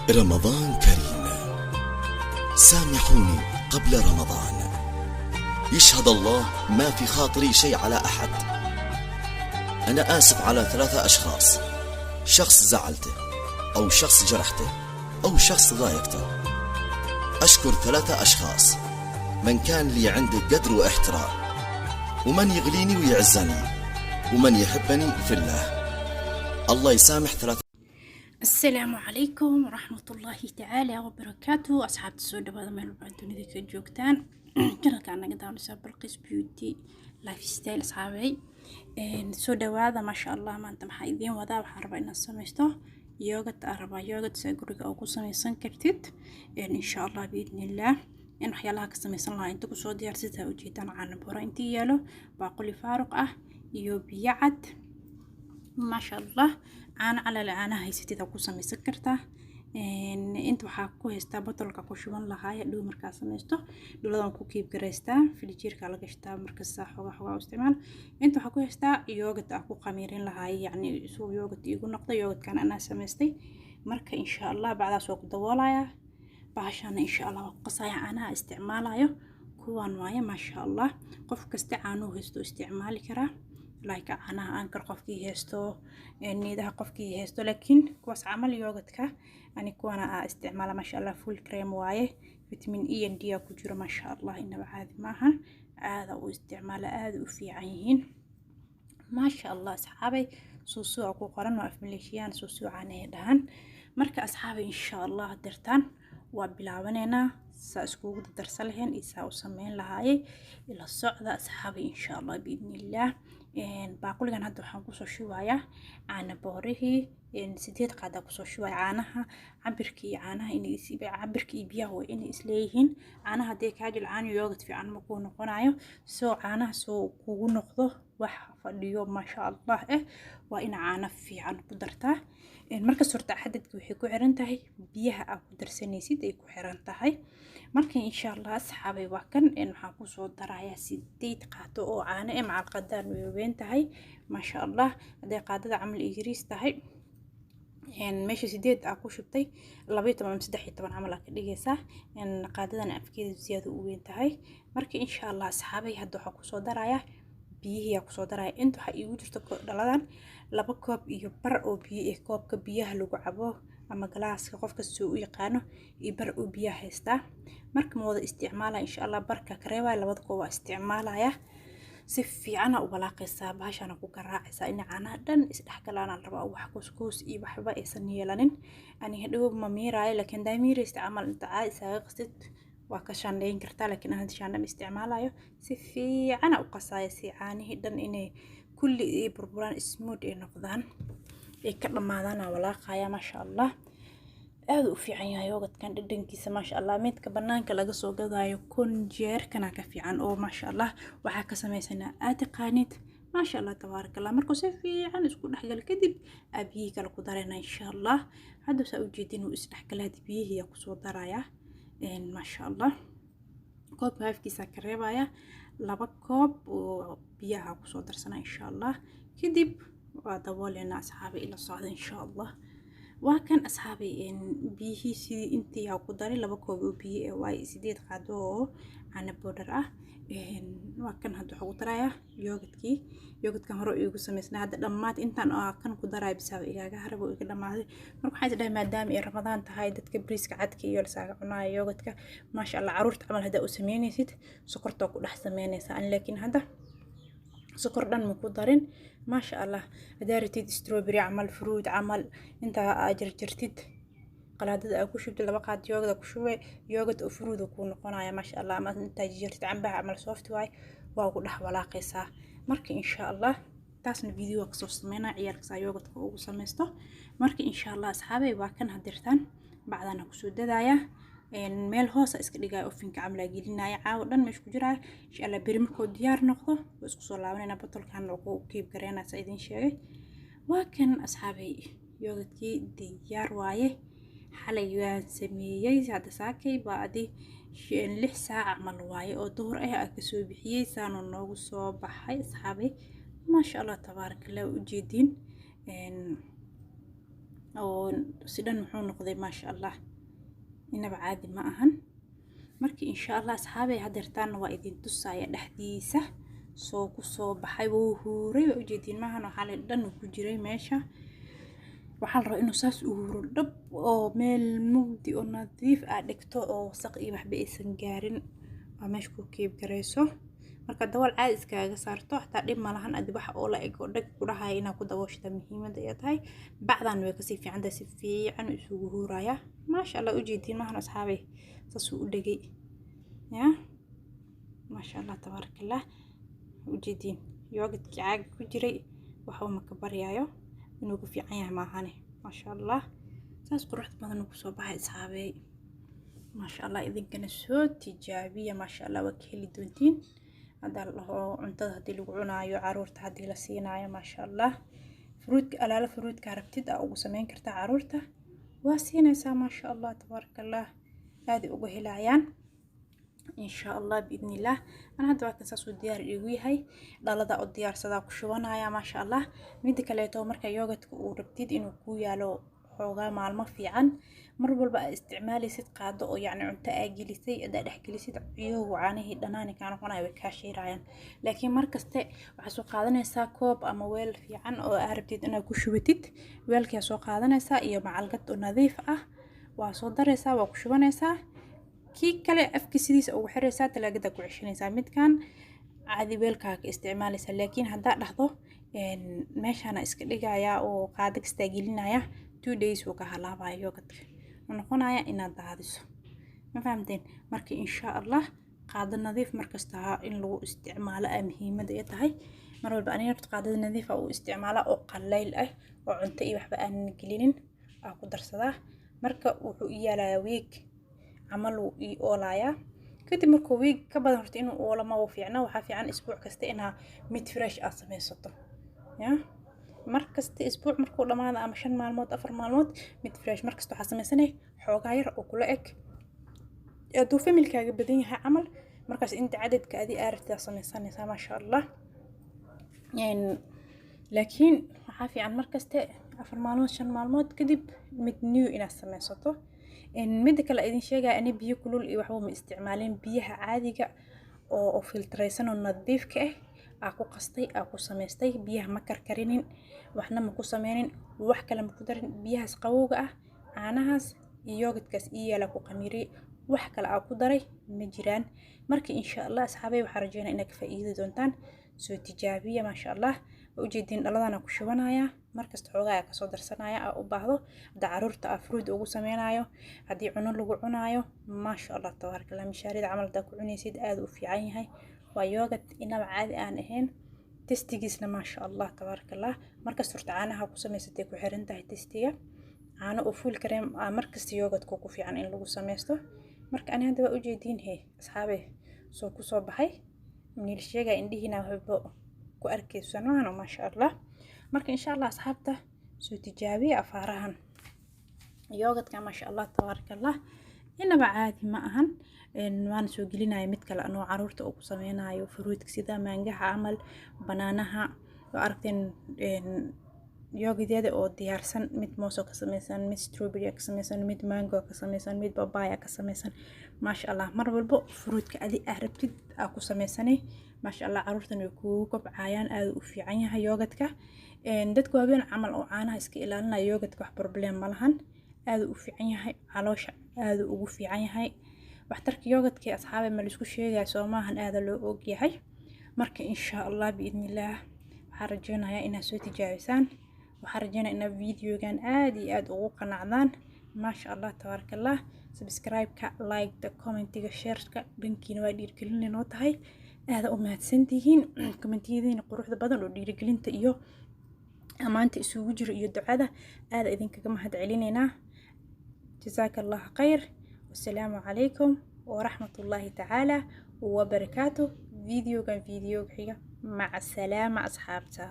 رمضان كريم. سامحوني قبل رمضان، يشهد الله ما في خاطري شيء على أحد. أنا آسف على 3 أشخاص: شخص زعلته، أو شخص جرحته، أو شخص ضايقته. أشكر 3 أشخاص: من كان لي عنده قدر واحترام، ومن يغليني ويعزني، ومن يحبني في الله. الله يسامح 3. Asalaamu calaykum waraxmatullaahi tacaala wabarakaatu. Asxaabta, soo dhawaada meel walba dunida ka joogtaan. Channelka naga daawanaysaa Balqis Beauty Lifestyle. Asxaabay, soo dhawaada. Maasha Allah, maanta maxaa idiin wadaa? Waxaan rabaa inaad samaysto yogurt. Aan rabaa yogurt saa guriga oo ku samaysan kartid, insha Allah biidnillaah. In waxyaalaha ka samaysan lahaa inta kusoo diyaarsata ujeedaan: caano bora intii yaalo, baaquli faaruq ah iyo biyo cad. Maasha Allah, caano calale caanaha haysatid ku samaysan kartaa. Inta waxaa ku haystaa botolka ku shuban lahaay hadhow markaa samaysto. Dhuladan ku keep garaystaa, filijiirka la gashtaa, markasta xoogaa xoogaa u isticmaal. Inta waxaa ku haystaa yogurt ah ku qamiirin lahaay, yacni suu yogurt iigu noqdo. Yogurtkan anaa samaystay. Marka insha Allah bacdaas waa ku daboolayaa bahashana, insha Allah waa ku qasaya. Caanaha isticmaalayo kuwan waaye. Maasha Allah, qof kasta caanuhu haysto isticmaali karaa, like caanaha Anchor qofkii haysto, Niidaha qofkii haysto, laakiin kuwaas camal yogurtka ani kuwana aa isticmaala. Maasha Allah, full cream waaye, vitamin E and D aa ku jiro. Maasha Allah, inaba caadi maahan, aada u isticmaala, aada u fiican yihiin. Maasha Allah, asxaabay, suusuu ku qoran, waa af Maleeshiyaan, suusuu caanahay dhahan. Marka asxaabay, insha Allah dirtaan waa bilaabaneynaa. Saa iskugu darsan lahayn iyo saa u sameyn lahaayay ila socda, asxaabay, insha Allah biidnillaah. Baaquligan hadda waxaan kusoo shubayaa caana boorihii, 8 qaada kusoo shubaya. Caanaha cabirka iyo caanaha inay cabirka iyo biyaha waa inay isleeyihiin. Caanaha haddii kaa jilcaan, yogurt fiican ma kuu noqonayo. Soo caanaha soo kugu noqdo wax fadhiyo, maasha Allah, waa ina caano fiican ku dartaa. Markas horta xadadka waxay ku xiran tahay biyaha aad ku darsanaysid ay ku xiran tahay. Marka insha Allah, asxaabay, waa kan. Waxaan kusoo darayaa 8 qaato oo caano macalqadaan way weyn tahay, maasha Allah. Hadday qaadada camal yariis tahay, meesha 8 aa ku shubtay, 12 ama 13 camal aa ka dhigaysaa. Qaadadan afkeeda siyaada u weyn tahay. Marka insha Allah, asxaabay, hadda waxaa kusoo darayaa biyihii aa kusoo daraya. Inta waxaa iigu jirta dhaladan 2 koob iyo bar oo biyo ah. Koobka biyaha lagu cabo ama galaaska, qof kasta u yaqaano, iyo bar oo biyaha haystaa. Marka ma wada isticmaalaya, insha Allah barka kareebaya, labada koob waa isticmaalaya. Si fiicana u walaaqaysaa, bahashana ku garaacaysaa in caanaha dhan isdhexgalaan la rabaa, wax kuuskuus iyo waxba aysan yeelanin. Ani hadhow ma miiraayo, laakiin hadaa miiraysta camal inta caadi isaaga qastid waa ka shaandhayn kartaa, laakiin aan shaandha ma isticmaalayo. Si fiicana u qasaya si caanihii dhan inay kulli ay burburaan, smooth ay noqdaan, ay ka dhamaadaan aa walaaqaya. Maasha Allah, aada u fiican yahay yogurtkan dhadhankiisa, maasha Allah. Midka banaanka laga soo gadaayo kun jeerkana ka fiican oo maasha Allah waxaa ka samaysanaa aad taqaanid. Maasha Allah, tabaaraka Allah. Markuu si fiican isku dhexgal kadib aa biyihii kale ku darayna, insha Allah. Hadda saa ujeedin uu isdhexgala, hadda biyihii aa kusoo daraya. Maasha Allah, koobka afkiisa ka reebaya, 2 koob oo biyaha kusoo darsana, insha Allah. Kadib waa dabooleynaa, asxaabi, ila socda, insha Allah. Waa kan, asxaabay, biyihii sidii intii aa ku daray, 2 koob oo biyo waaye, 8 qaado oo caano powder ah. Waa kan, hadda waxaa ku darayaa yogurtkii. Yogurtkan hore iigu samaysnaa. Hadda dhammaad intaan kan ku daraya bisaaba igaaga harab oo iga dhamaaday. Marka waxaan isdhahay, maadaama ay Ramadaan tahay, dadka bariiska cadka iyo lasaaga cunaayo yogurtka, maasha Allah, caruurta camal haddaa u sameynaysid, sokorta ku dhex sameynaysaa. Ani laakiin hadda sokor dhan ma ku darin. Maasha Allah, haddaa rabtid strawberry camal, fruit camal, intaa aa jarjartid, qalaadada aa ku shubtid, 2 qaad yogurt ku shubay, yogurt oo fruit kuu noqonaya, maasha Allah. Ama intaa jarjartid cambaha camal, soft waay, waa ku dhex walaaqaysaa. Marka insha Allah taasna video kasoo sameynaa, ciyaalka saa yogurtka ugu sameysto. Marka insha Allah, asxaabay, waa kan. Hadirtaan bacdana kusoo dadaaya, meel hoosa iska dhigaya, ovenka camal aa gelinaya, caawa dhan meesha ku jiraya. Insha Allah beri markuu diyaar noqdo waa isku soo laabanayna. Botolkan waa ku keep gareynaa, saa idin sheegay. Waa kan, asxaabay, yogurtkii diyaar waaye. Xalay waan sameeyey, hadda saakay baa adi 6 saac camal waaye oo duhur ah aa kasoo bixiyey. Saanuu noogu soo baxay, asxaabay, maasha Allah, tabaaraka Allah. Ujeediin. Oo si dhan wuxuu noqday, maasha Allah, inaba caadi ma ahan. Marka insha Allah, asxaabay, hadeertaana waa idin tusaya dhexdiisa soo kusoo baxay. Wuu huuray, waa ujeediin maahan? Waxaa la dhan ku jiray meesha. Waxaa la rabaa inuu saas u huuro dhab, oo meel mugdi oo nadiif ah dhigto, oo wasaq iyo waxba aysan gaarin, waa meesha ku keep garayso. Marka dabool caadi iskaaga saarto xataa dhib ma lahan. Adi waxa oo la eg oo dhag ku dhahaya inaad ku daboошata muhiimadda ay tahay. Bacdan way kasii fiican tahay, si fiican isugu huuraya, maasha Allah. Ujeediin maahan, asxaabay? Saasuu u dhegay ya, maasha Allah, tabaarakallah. Ujeediin yogurtkii caaga ku jiray waxba ma ka baryaayo, inuu ku fiican yahay maahane. Maasha Allah, saas quruxda badan uu kusoo baxay, asxaabey, maasha Allah. Idinkana soo tijaabiya, maasha Allah, waa ka heli doontiin. Haddaa la dhaho cuntada haddii lagu cunaayo, caruurta haddii la siinaayo, maasha Allah, fruitka alaala fruitka rabtid aa ugu sameyn kartaa, caruurta waa siinaysaa, maasha Allah, tabaaraka Allah, aaday uga helayaan insha Allah, biidnillaah. Ana hadda waa kan saasuu diyaar iigu yahay, dhalada oo diyaarsadaa ku shubanaya, maasha Allah. Midda kaleeto, marka yogurtka uu rabtid inuu kuu yaalo xoogaa maalmo fiican, mar walba aa isticmaalaysid qaado oo yacni cunto aa gelisay hadaa dhex gelisid, ciyoogu caanihii dhanaani kaa noqonaya, way kaa shiirayaan. Laakiin mar kaste waxaa soo qaadanaysaa koob ama weel fiican oo aa rabtid inaad ku shubatid. Weelkaa soo qaadanaysaa iyo macalgad oo nadiif ah, waa soo daraysaa, waa ku shubanaysaa. Kii kale afki sidiisa ugu xiraysaa, talaagada ku ceshanaysaa. Midkan caadi weelkaa ka isticmaalaysaa. Laakiin haddaa dhahdo meeshaana iska dhigayaa oo qaado kastaa gelinaya, 2 days wuu ka halaabaya yogurtka, wuxuu noqonaya inaad daadiso. Ma fahamteen? Marka insha Allah qaado nadiif markasta in lagu isticmaalo aa muhiimada ay tahay. Mar walba aniga horta qaadada nadiif ah u isticmaala, oo qallayl ah, oo cunto iyo waxba aanan gelinin aa ku darsadaa. Marka wuxuu i yaalayaa week camal wuu ii oolayaa. Kadib markuu week ka badan horta inuu oolo ma fiicna. Waxaa fiican isbuuc kasta inaa mid fresh aad samaysato ya. Mar kasta isbuuc markuu dhamaado ama 5 maalmood, 4 maalmood, mid fresh markasta waxaa sameysanay xoogaa yar oo kula eg. Hadduu familykaaga badan yahay camal, markaas inta cadadka adi aa rabtid aa sameysanaysaa, maasha Allah. Laakiin waxaa fiican markaste 4 maalmood, 5 maalmood kadib mid new inaad sameysato. Midda kale idin sheegaya, ani biyo kulul iyo waxba ma isticmaalin. Biyaha caadiga oo filtraysan oo nadiifka ah aa ku qastay, aa ku samaystay. Biyaha ma karkarinin, waxna ma ku sameynin, wax kale ma ku darin. Biyahaas qabowga ah, caanahaas iyo yogurtkaas ii yaala ku qamiiriyey, wax kale aa ku daray ma jiraan. Marka insha Allah, asxaabay, waxaa rajeynaya inaad ka faa'iidi doontaan. Soo tijaabiya, maasha Allah. Waa ujeediin, dhaladana ku shubanaya, markasta xoogaa aa kasoo darsanaya aa u baahdo. Hadda caruurta aa fruit ugu sameynayo, haddii cuno lagu cunaayo, maasha Allah, tabaaraka Allah, mishaarida camal haddaa ku cunaysid, aad u fiican yahay. Waa yogurt inaba caadi aan ahayn, tastegiisna maasha Allah, tabaaraka Allah. Markasta horta caanaha ku samaysatay ku xiran tahay tastega. Caano oo full cream ah markasta yogurtka ku fiican in lagu sameysto. Marka ani hadda waa ujeediin he, asxaabe, soo kusoo baxay niil sheegaya, indhihiina waxba ku arkaysan maano, maasha Allah. Marka insha Allah, asxaabta, soo tijaabiya afaarahan yogurtka, maasha Allah, tabaaraka Allah, inaba caadi ma ahan. Waana soo gelinaya mid kale anoo caruurta oo ku sameynayo fruitka, sida maangaha camal, banaanaha. Waa aragteen yogurtyada oo diyaarsan: mid mooso ka sameysan, mid strawberry ka sameysan, mid mango ka sameysan, mid babaya ka sameysan, maasha Allah. Mar walbo fruitka adi aa rabtid aa ku sameysanay, maasha Allah, caruurtan way kugu kobcayaan. Aad u fiican yahay yogurtka. Dadka waaweyn camal oo caanaha iska ilaalinaya, yogurtka wax problem ma lahan, aad u fiican yahay, caloosha aad ugu fiican yahay. Waxtarka yogurtka, asxaabe, ma laisku sheegaya soo maahan? Aada loo ogyahay. Marka insha Allah, biidnillaah, waxaan rajeynayaa inaad soo tijaabisaan. Waxaan rajeynaya inaad videogan aad iyo aad ugu qanacdaan, maasha Allah, tabaaraka Allah. Subscribe-ka, like-ta, commentiga, shareka dhankiina waa dhiirigelin inoo tahay. Aada u mahadsantihiin commentiyadiina quruxda badan oo dhiirigelinta iyo amaanta isugu jiro iyo ducada, aada idinkaga mahad celinaynaa. Jazaaka Allah khayr. Wasalaamu calaykum waraxmatullaahi tacaala wabarakaatu. Videogan videoga xiga, maca salaama, asxaabta.